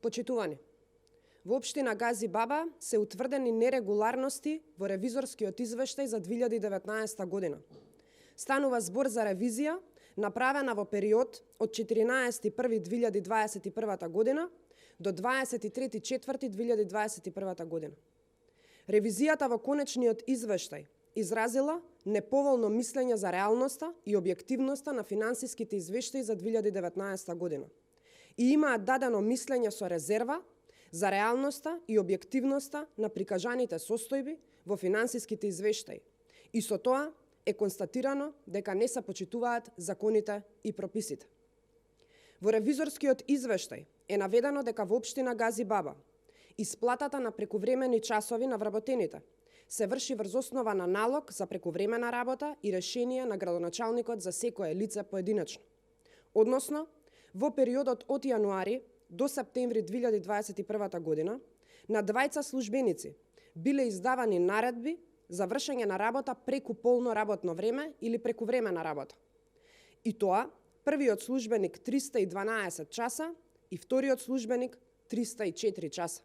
Почитувани, во општина Гази Баба се утврдени нерегуларности во ревизорскиот извештај за 2019 година. Станува збор за ревизија направена во период од 14.1.2021 година до 23.4.2021 година. Ревизијата во конечниот извештај изразила неповолно мислење за реалноста и објективноста на финансиските извештаи за 2019 година и имаат дадено мислење со резерва за реалноста и објективноста на прикажаните состојби во финансиските извештаи и со тоа е констатирано дека не се почитуваат законите и прописите. Во ревизорскиот извештај е наведено дека во општина Гази Баба исплатата на прековремени часови на вработените се врши врз основа на налог за прековремена работа и решение на градоначалникот за секое лице поединечно. Односно, во периодот од јануари до септември 2021 година на двајца службеници биле издавани наредби за вршење на работа преку полно работно време или прековремена работа. И тоа, првиот службеник 312 часа и вториот службеник 304 часа.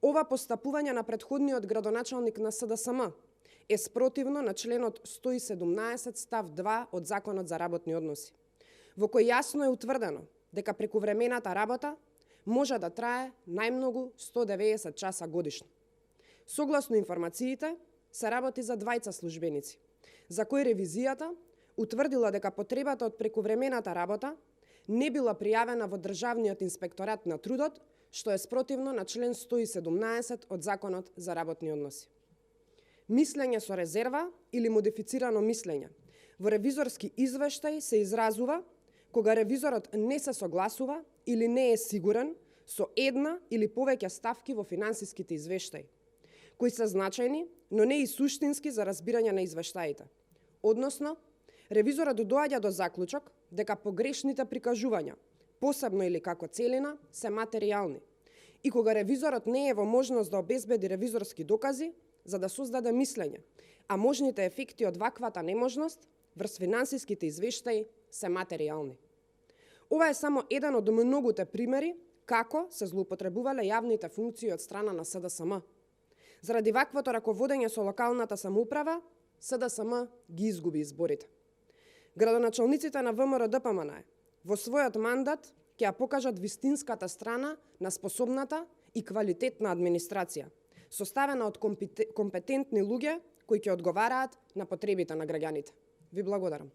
Ова постапување на претходниот градоначалник на СДСМ е спротивно на членот 117 став 2 од Законот за работни односи, во кој јасно е утврдено дека прековремената работа може да трае најмногу 190 часа годишно. Согласно информациите, се работи за двајца службеници, за кои ревизијата утврдила дека потребата од прековремената работа не била пријавена во Државниот инспекторат на трудот, што е спротивно на член 117 од Законот за работни односи. Мислење со резерва или модифицирано мислење во ревизорски извештај се изразува кога ревизорот не се согласува или не е сигурен со една или повеќе ставки во финансиските извештаи, кои се значајни, но не и суштински за разбирање на извештаите. Односно, ревизорот доаѓа до заклучок дека погрешните прикажувања, посебно или како целина, се материјални. И кога ревизорот не е во можност да обезбеди ревизорски докази за да создаде мислење, а можните ефекти од ваквата неможност врз финансиските извештаи се материјални. Ова е само еден од многуте примери како се злоупотребувале јавните функции од страна на СДСМ. Заради ваквото раководење со локалната самоуправа, СДСМ ги изгуби изборите. Градоначалниците на ВМРО-ДПМН во својот мандат ќе ја покажат вистинската страна на способната и квалитетна администрација, составена од компетентни луѓе кои ќе одговараат на потребите на граѓаните. Ви благодарам.